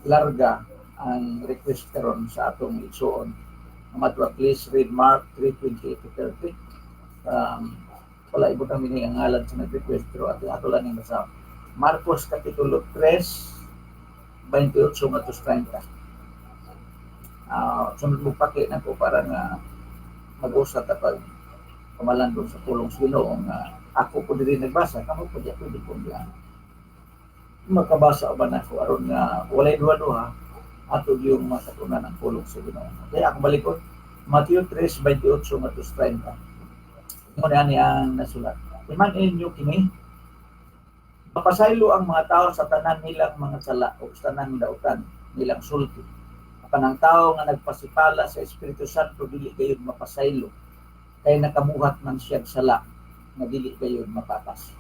larga ang request karon sa atong igsuon. Matwa, please read Mark 3:28 to 30. Wala ibutang ini ang ngalan sa nag-request, pero ato ato lang ning basahon. Marcos Kapitulo 3, 28 ngadto 30. Sunod mo paki na ko para nga mag-usap ta pag pamalandong sa pulong sa Ginoo nga ako po diri nagbasa, kamo po di pwede po nga makabasa ba na ako aron nga walay duha-duha, ato yung makatunan ang pulong sa Ginoo. Okay, ako balikon. Matthew 3:28 ngadto 30. Mo ni ang nasulat. Iman inyo kini, mapasaylo ang mga tao sa tanan nilang mga sala o sa tanang dautan nilang sulti. Apan ang tao nga nagpasipala sa Espiritu Santo dili gayud mapasaylo kay nakabuhat man siya sala nga dili gayud mapapas.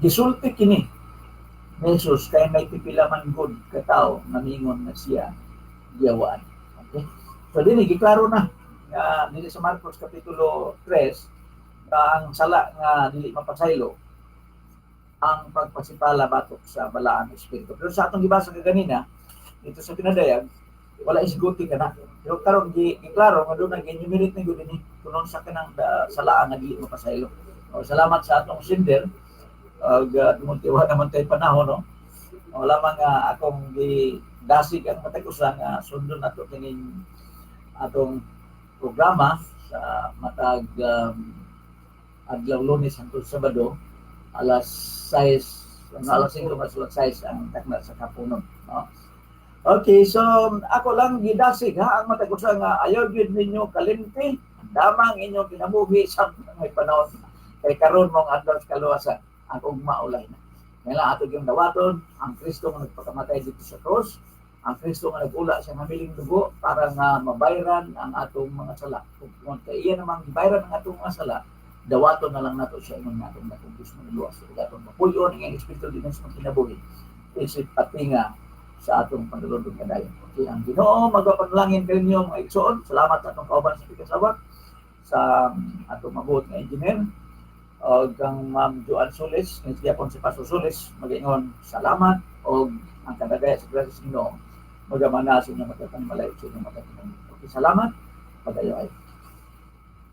Gisulti kini ni Jesus kay may pipila man gud ka tawo nga mingon nga siya giyawaan. Okay? So dinhi giklaro na nga dinhi sa Marcos Kapitulo 3 nga ang sala nga dili mapasaylo ang pagpasipala batok sa Balaang Espiritu. Pero sa atong gibasa kaganina dito sa pinadayag, wala isguti ka na. Pero karon giklaro nga doon nag-enumerate na gud ini kunon sa kanang salaan nga dili mapasaylo. O, salamat sa atong sender. Og tungod kay wala naman tay panahon, no. Wala man nga akong gidasig ang matag usa nga sundon nato kining atong programa sa matag adlaw Lunes hangtod Sabado, alas 6, ang alas 5 mas alas 6 ang takna sa kapunon, no? Okay, so ako lang gidasig ha ang matag usa nga ayaw gyud ninyo kalimti damang inyong kinabuhi sa may panahon kay karon mong adlaw sa kaluwasan, ang ugma ulay na. Kaya ato yung dawaton ang Kristo nga nagpakamatay dito sa krus, ang Kristo nga nag-ula sa hamiling dugo para nga mabayran ang atong mga sala. Kung kay iya namang gibayran ang atong mga sala, dawaton na lang nato siya ingon nga atong dakong Diyos manluluwas ug atong mapuy-on ang iyang espiritu dinhi sa mga kinabuhi isip patinga sa atong panulundong kadayon. Okay, ang Ginoo magapanalangin kaninyo, mga igsoon. Salamat sa atong kauban sa pikasawak, sa atong mabuot nga engineer og ang Ma'am Joan Solis, nga gyapon si Pastor Solis, magaingon salamat og ang kadagaya sa grasya sa Ginoo magamana sa inyong matag malay, sa inyong matag. Okay, salamat. Pagayo ay.